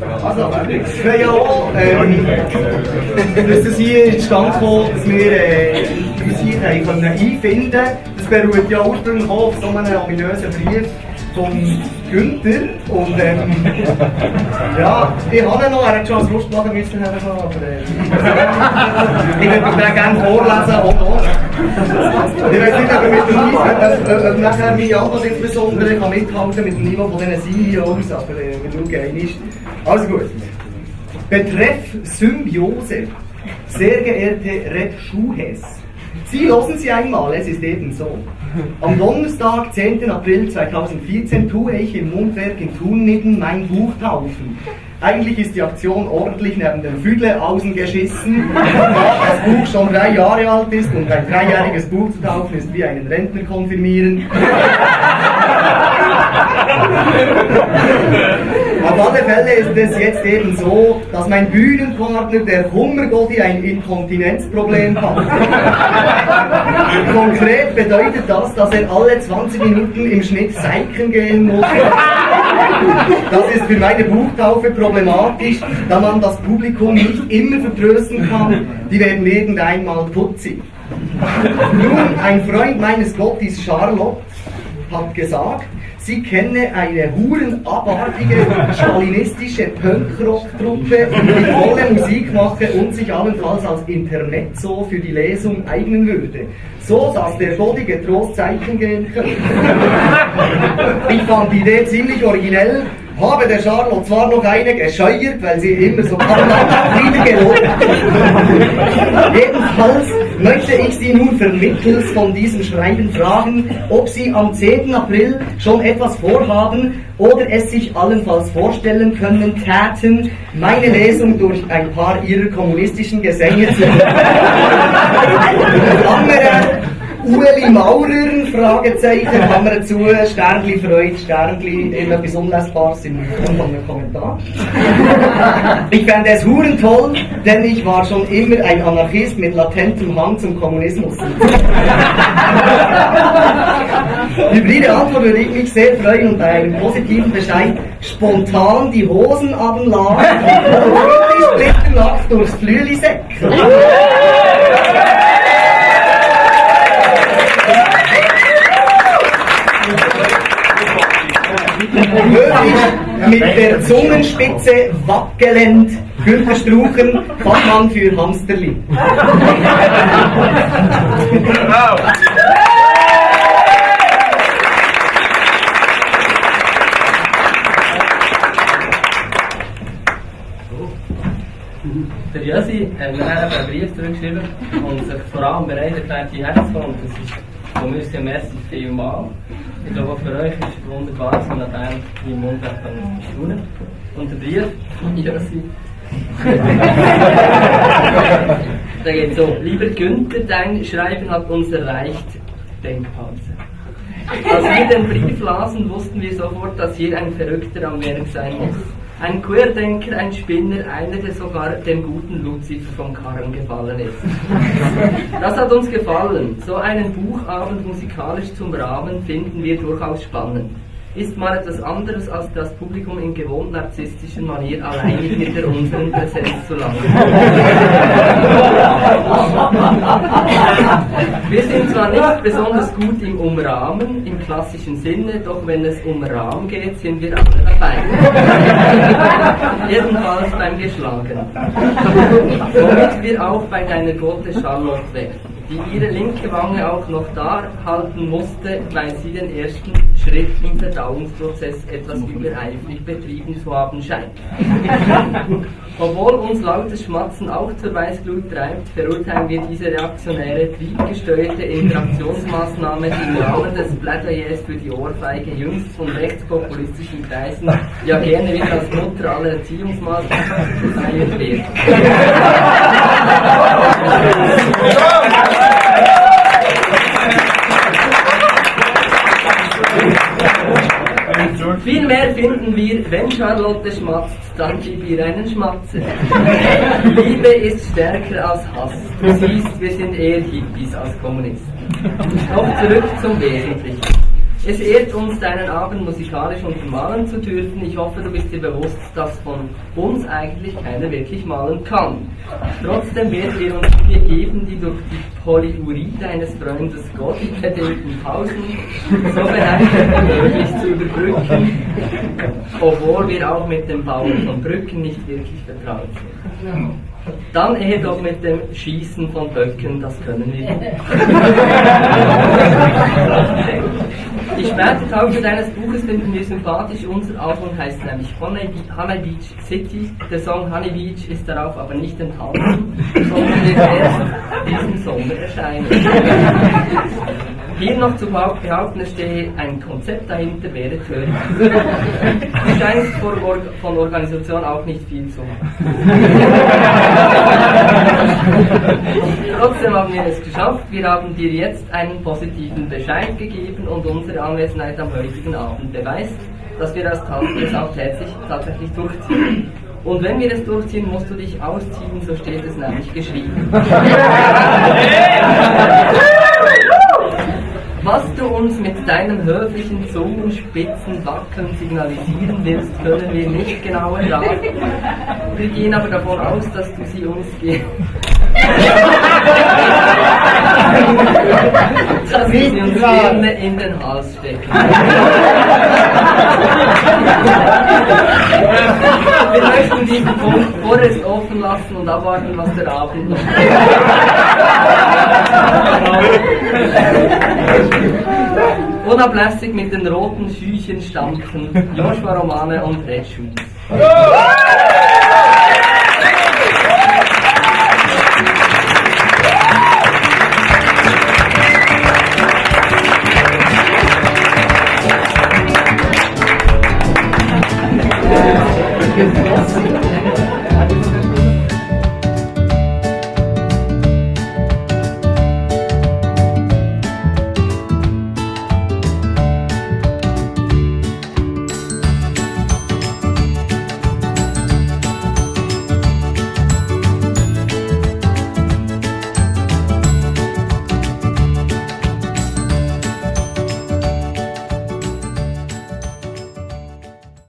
Also, wir haben ja auch, dass das hier zustande kommt, dass wir uns hier einfinden können. Das beruht ja ursprünglich auch auf so einem ominösen Brief von Günther. Und ja, ich habe ihn noch, er hat schon als Lustblatt müssen haben, aber ich würde ihn gerne vorlesen, auch noch. Ich weiß nicht, ob nachher meine Antwort insbesondere kann mithalten mit dem Niveau von diesen CEOs, aber wir schauen einmal. Also gut. Betreff Symbiose. Sehr geehrte Red Schuhes, Sie hören Sie einmal, es ist eben so. Am Donnerstag, 10. April 2014, tue ich im Mundwerk in Thun mein Buch taufen. Eigentlich ist die Aktion ordentlich neben dem Füdle außen geschissen, da das Buch schon 3 Jahre alt ist und ein 3-jähriges Buch zu taufen ist wie einen Rentner konfirmieren. Auf alle Fälle ist es jetzt eben so, dass mein Bühnenpartner, der Hummergotti, ein Inkontinenzproblem hat. Konkret bedeutet das, dass er alle 20 Minuten im Schnitt seiken gehen muss. Das ist für meine Buchtaufe problematisch, da man das Publikum nicht immer vertrösten kann. Die werden irgendeinmal putzig. Nun, ein Freund meines Gottis, Charlotte, hat gesagt, sie kenne eine hurenabartige stalinistische Punkrock-Truppe, die tolle Musik mache und sich allenfalls als Intermezzo für die Lesung eignen würde, so dass der Gotti getrost Zeichen gehen könnte. Ich fand die Idee ziemlich originell, habe der Charlotte zwar noch eine gescheuert, weil sie immer so wieder gelobt hat. Jedenfalls möchte ich Sie nun vermittels von diesem Schreiben fragen, ob Sie am 10. April schon etwas vorhaben oder es sich allenfalls vorstellen können täten, meine Lesung durch ein paar Ihrer kommunistischen Gesänge zu Ueli Maurer, Fragezeichen, Klammer zu, Sternli Freud, Sternli, etwas Unlesbares in Form von einem Kommentar. Ich fände es hurentoll, denn ich war schon immer ein Anarchist mit latentem Hang zum Kommunismus. Über Ihre Antwort würde ich mich sehr freuen und bei einem positiven Bescheid spontan die Hosen abladen und die splitternacht durchs Flüeli säckeln. Mit der Zungenspitze wackelnd, Günther Struchen, Fachmann für Hamsterli. Der Jösi hat mir einen Brief zurückgeschrieben und sich vor allem bereit erklärt, hierher zu kommen. Das ist von mir sehr merci vielmal. Ich glaube auch für euch ist es wunderbar, dass man dann hier im Mundwerk staunen kann. Und der Brief von Jösi. Da geht so: Lieber Günther, dein Schreiben hat uns erreicht. Denkpause. Als wir den Brief lasen, wussten wir sofort, dass hier ein Verrückter am Werk sein muss. Ein Querdenker, ein Spinner, einer, der sogar dem guten Luzifer vom Karren gefallen ist. Das hat uns gefallen. So einen Buchabend musikalisch zum Rahmen finden wir durchaus spannend. Ist mal etwas anderes, als das Publikum in gewohnt narzisstischen Manier alleinig hinter unseren Präsenz zu langen. Wir sind zwar nicht besonders gut im Umrahmen, im klassischen Sinne, doch wenn es um Rahmen geht, sind wir alle dabei. Jedenfalls beim Geschlagen. Womit wir auch bei deiner Gotte Charlotte wären, die ihre linke Wange auch noch da halten musste, weil sie den ersten Schritt im Verdauungsprozess etwas übereifrig betrieben zu haben scheint. Obwohl uns lautes Schmatzen auch zur Weißglut treibt, verurteilen wir diese reaktionäre, triebgesteuerte Interaktionsmaßnahme, die im Rahmen des Plädoyers für die Ohrfeige jüngst von rechtspopulistischen Kreisen ja gerne wieder als Mutter aller Erziehungsmaßnahmen bezeichnet wird. Vielmehr finden wir, wenn Charlotte schmatzt, dann gib ihr einen Schmatzer. Liebe ist stärker als Hass. Du siehst, wir sind eher Hippies als Kommunisten. Doch zurück zum Wesentlichen. Es ehrt uns, deinen Abend musikalisch untermalen zu dürfen. Ich hoffe, du bist dir bewusst, dass von uns eigentlich keiner wirklich malen kann. Trotzdem werden wir uns Mühe geben, die durch die Polyurie deines Freundes Gotti bedingten Pausen so beherrscht wie möglich zu überbrücken, obwohl wir auch mit dem Bauen von Brücken nicht wirklich vertraut sind. Dann eher doch mit dem Schießen von Böcken, das können wir gut. Die späte Taufe deines Buches finden wir sympathisch. Unser Album heißt nämlich Honey Beach City. Der Song Honey Beach ist darauf aber nicht enthalten, sondern wird erst diesen Sommer erscheinen. Hier noch zu behaupten, es stehe ein Konzept dahinter, wäre töricht. Du scheinst von Organisation auch nicht viel zu machen. Trotzdem haben wir es geschafft. Wir haben dir jetzt einen positiven Bescheid gegeben und unsere Anwesenheit am heutigen Abend beweist, dass wir das auch tatsächlich durchziehen. Und wenn wir es durchziehen, musst du dich ausziehen, so steht es nämlich geschrieben. Was du uns mit deinem höflichen Zungenspitzen wackeln signalisieren willst, können wir nicht genau erraten. Wir gehen aber davon aus, dass du sie uns gerne in den Hals stecken. Wir möchten diesen Punkt vorerst offen lassen und abwarten, was der Abend noch Unablässig mit den roten Schüchen stampfen Joshua Romane und Red Shoes.